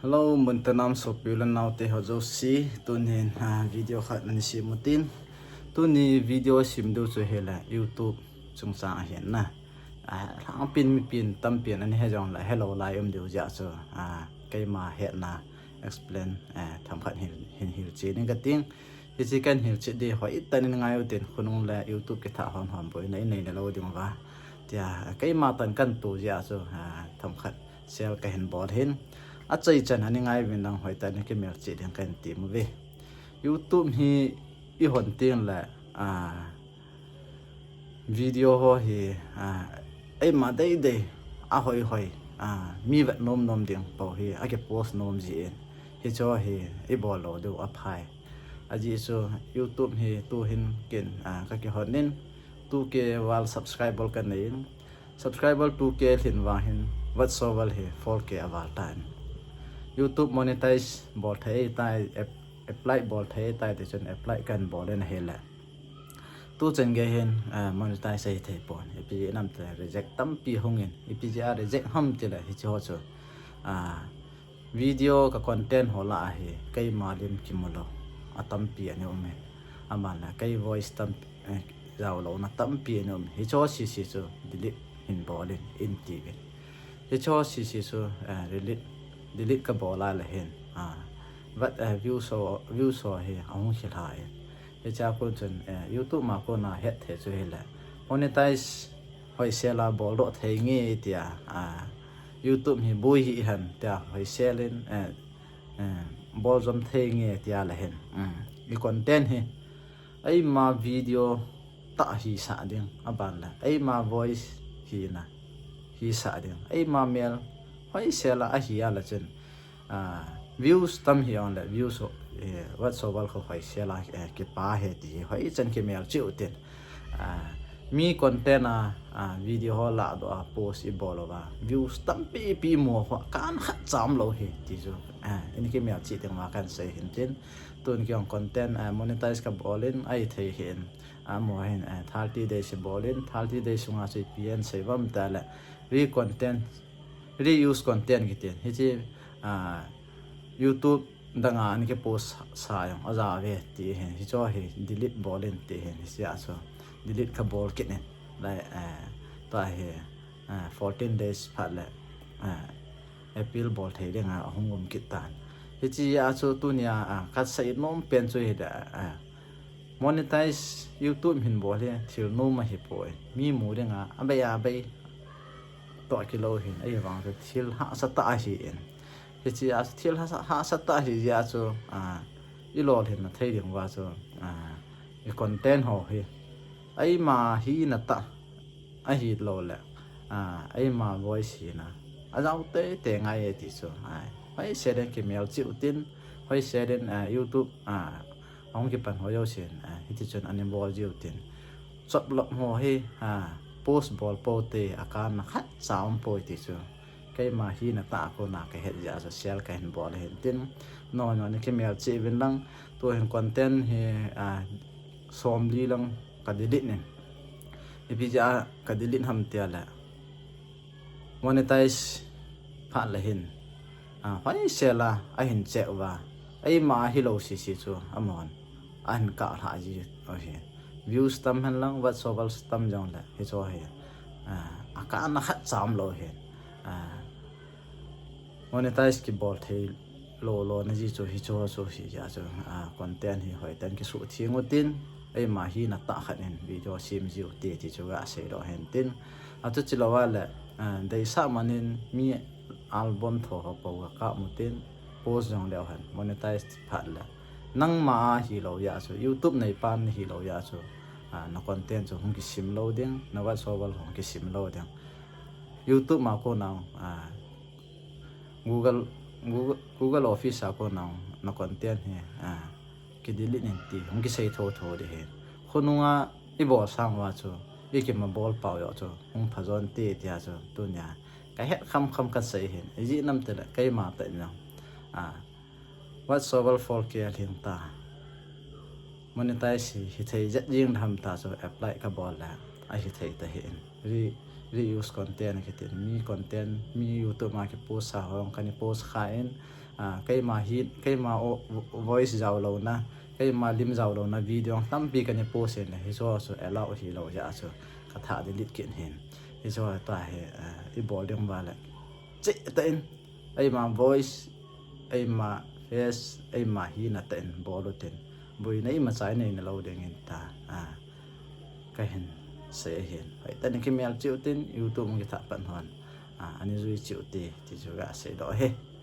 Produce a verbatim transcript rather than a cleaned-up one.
Hello, muntina um sopi u le naote ho jouse, tunin, ah, video khat ana sem u tin. Tuni video sem diu chu hile YouTube chungchang ahin na. Ah, lhangpin mipin tampin ana he jongle helou lai um diu jeh chu, ah, keima hetna explain, eh, themkhat hin, hin hilchen inge kating. Hiche kahin hilchen ding hoitah in ngai u tin, khonung le YouTube kithah hon hon boina inei nalou diu va. Tia, keima tah in kahin to jeh chu, ah, themkhat share kahin bol hin. Achaichan ana ngai uvin lang hoitah in kimelchih ding kahin tem uve. YouTube hi ihon tengle, ah, video ho hi, ah, eima deidei, ahoi hoi, ah, mi vet nom nom ding bou hi akipost nom jin, hiche ho hi ibol lou diu aphai. Ajeh chu YouTube hi tuhin ken, ah, kakihon in, two K val subscriber kanei in, subscriber two K lhin vang hin, watch hour hi four K aval tan. YouTube monetize bol thei tai, ap-, apply bol thei tai ti chun apply kahin bol in ahile, tuchan gei hin, ah, monetize ahithei pon. Ipi jeh ham tile reject tampi hung in. Ipi jeh a reject ham tile hiche ho chu, ah, video ka content ho lah a hi keima lim kimu lou atampi ana um in. Aban le kei voice tam, eh, jao louna tampi ana um in. Hiche ho sese chu delete hin bol in, in tiuvin. Hiche ho sese chu, eh, delete, delete kabol a le hin, ah, vat, eh, views ho, views ho hi ahung khel ha in. Hichea kon chun, eh, YouTube ma kona hetthei chu hile, monetize hoisel a boldoh thei nge tia, ah, YouTube hi boi hih hen tia hoisel in, eh, eh, bol jom thei nge tia le hin, um, i content hi eima video tah hisah ding, aban le eima voice hina hisah ding, eima mel hoisel a ahi a le chun, ah, views tam hi jongle views ho, eh, watch hour ho hoisel a, eh, kipa ahi ti hoichan kimelchih u tin. Ah, mi content a, ah, video ho lahdoh a post ibol uva views tampi pi mu ho kan khat cham lou hi ti chu, ah, in kimelchih ding uva kahin sei hin tin. Tun kei jong content, ah, monetize kabol in ahithei hin. Amaho hin, ah, thirty days ibol in, thirty days sunga chu ipi asei uvam tile re-content, reuse content kitin. Hiche, ah, YouTube danga ana kipost sa jong aja uve ti hin. Hiche ho hi delete bol in ti hin. Hichea chu delete kabol kit in. Lai, eh, tua hi, eh, fourteen days phat le, eh, appeal bol thei dinga ahung um kit tan. Hichea chu tunia, ah, kasei nom pen chu hile, ah, monetize YouTube hin bol hi thil nom ahipoi. Mi mu dinga abei abei toh kilou hin, ahivang chu thil hahsa tah ahin. Hichea chu thil hahsa, hahsa tah ahi jeh a chu, ah, ilolhinna thei ding uva chu, ah, i content ho hi eima hina tah ahilou le, ah, eima voice hina ajao teitei ngai e ti chu, ah, hoisel in kimelchih u tin, hoisel in, ah, YouTube, ah, ahung kipan ho jousen, ah, hiti chun ana bol jiu tin. Choplop ho hi, ah, post bol pou te, akanna khatcha um poi ti chu keima hina tah a kona kahet jeh a chu share kahin bol ahin tin. Nangho jong ana kimelchih uvin lang, tu hin content hi, ah, somli lang ka delete in. Ipi jeh a ka delete ham tile, monetize phat le hin, ah, hoisel a ahin check uva, eima ahilou sese chu amahon ahin kah lhah ji ahi. Views tam hen lang, watch hours tam jongle hiche ho hi, ah, akanna khatcha um lou hi, ah, monetize kibol thei lou lou na ji chu hiche ho chu hijeh a chu, ah, content hi hoitah in kisuhtheng u tin, eima hina tah khat in video sem jiu te ti chu gasei doh hen tin. Achuti lou a le, ah, deisah man in mi album tho ho pou kakap u tin, post jongleu hen monetize phat le, nangma a hilou jeh a chu, YouTube neipan nahilou jeh a chu, ah, na content chu hung kisim lou ding, na watch hour hung kisim lou ding. YouTube ma kona, ah, Google, Google, Google Office a kona na content hi, ah, kidelete in ti hung kisei thotho ding ahi. Khonunga ibol sang uva chu, ikima bol pau jong chu hung phajon te tia chu tunia kahet khamkham kasei ahin. Ijeh inem itile keima tah in jong, ah, watch hour four K alhing ta, monetize hi, hithei jet jing ham ta chu apply kabol le ahithei ta ahin. Re-, reuse content kiti, mi content, mi YouTube ma kipost sa ho kana post kha in, ah, keima hi, keima o, voice jao louna, keima lim jao louna video tampi kana post in, hichu chu allow hilou jeh a chu katha delete kit in. Hichu ta hi, ah, ibol ding uva le, cheh tah in, eima voice, eima face, eima hina tah in bol utin, boina imacha inei nalou dingin ta, ah, kahin sei ahin. Hoitah in kimel cheh utin, YouTube kitha pan hon, ah, ana jui cheh ute, ti chu gasei doh ahi.